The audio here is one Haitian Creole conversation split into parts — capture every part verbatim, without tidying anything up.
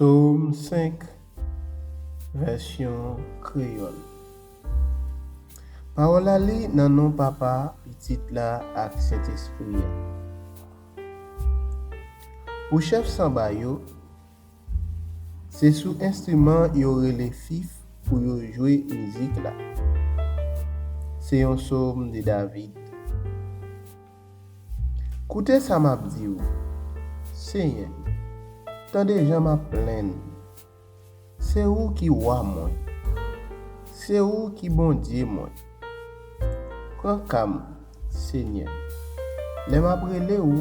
Sòm senk, vèsyon kreyòl. Pawòl la li nan non Papa, Pitit la ak Sentespri a. Pou chèf sanba yo, se sou enstriman yo rele fif pou yo jwe mizik la. Se yon sòm de David. Koute sa m ap di w, Senyè, tande jan m ap plenn. Se ou ki wa mwen. Se ou ki Bondye mwen. Pran ka m, Senyè. Lè m ap rele ou,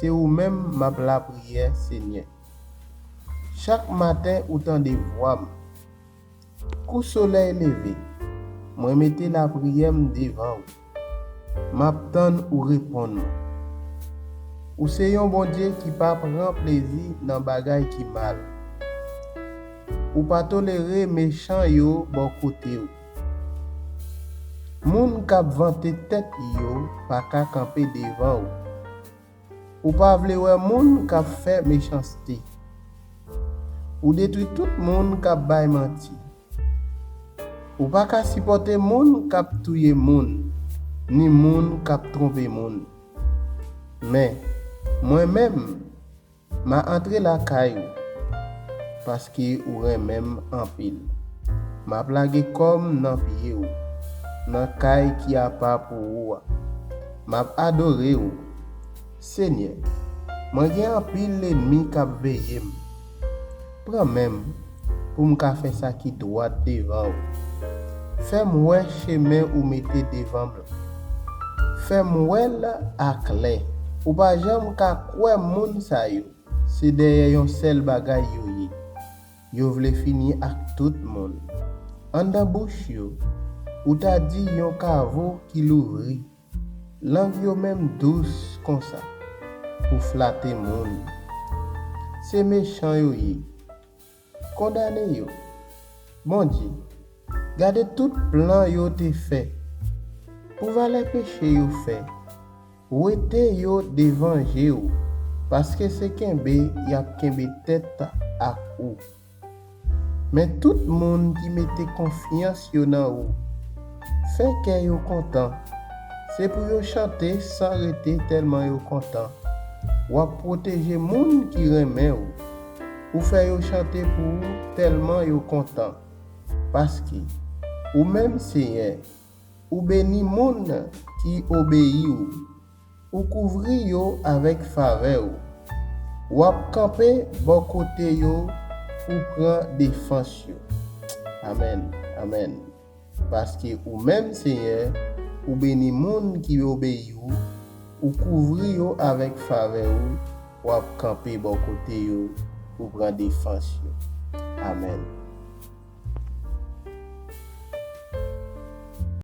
se ou menm m ap lapriyè, Senyè. Chak maten ou tande vwa m. Kou solèy leve, mwen mete lapriyè m devan ou. M ap tann ou reponn mwen. Ou se yon Bondye ki pa pran plezi nan bagay ki mal. Ou pa tolere mechan yo bò kote w. Moun k ap vante tèt yo pa ka kanpe devan ou. Ou pa vle wè moun k ap fè mechanste. Ou detwi tout moun k ap bay manti. Ou pa ka sipòte moun k ap touye moun, ni moun k ap twonpe moun. Men, mwen menm, m a antre lakay ou, paske ou renmen m anpil. M ap lage kò m nan pye w, nan kay ki apa pou ou a. M ap adore w. Senyè, mwen gen anpil lènmi k ap veye m. Pran men m pou m ka fè sa ki dwat devan ou. Fè m wè chemen ou mete devan m lan. Fè m wè l aklè. Ou pa janm ka kwè moun sa yo. Se dèyè yon sèl bagay yo ye. Yo vle fini ak tout moun. Anndan bouch yo, ou ta di yon kavo ki louvri. Lang yo menm dous konsa pou flate moun. Se mechan yo ye. Kondane yo. Bondye, gade tout plan yo te fè. Pou valè peche yo fè, wete yo devan je w, paske se kenbe y ap kenbe tèt ak ou. Men tout moun ki mete konfyans yo nan ou, fè kè yo kontan. Se pou yo chante san rete tèlman yo kontan. W ap pwoteje moun ki renmen w. Ou fè yo chante pou ou tèlman yo kontan. Paske, ou menm, Senyè, ou beni moun ki obeyi w. Ou kouvri yo avèk favè w. W ap kanpe bò kote yo pou pran defans yo. Amèn, amèn. Paske ou menm, Senyè, ou beni moun ki obeyi w, ou kouvri yo avèk favè w, w ap kanpe bò kote yo pou pran defans yo. Amèn.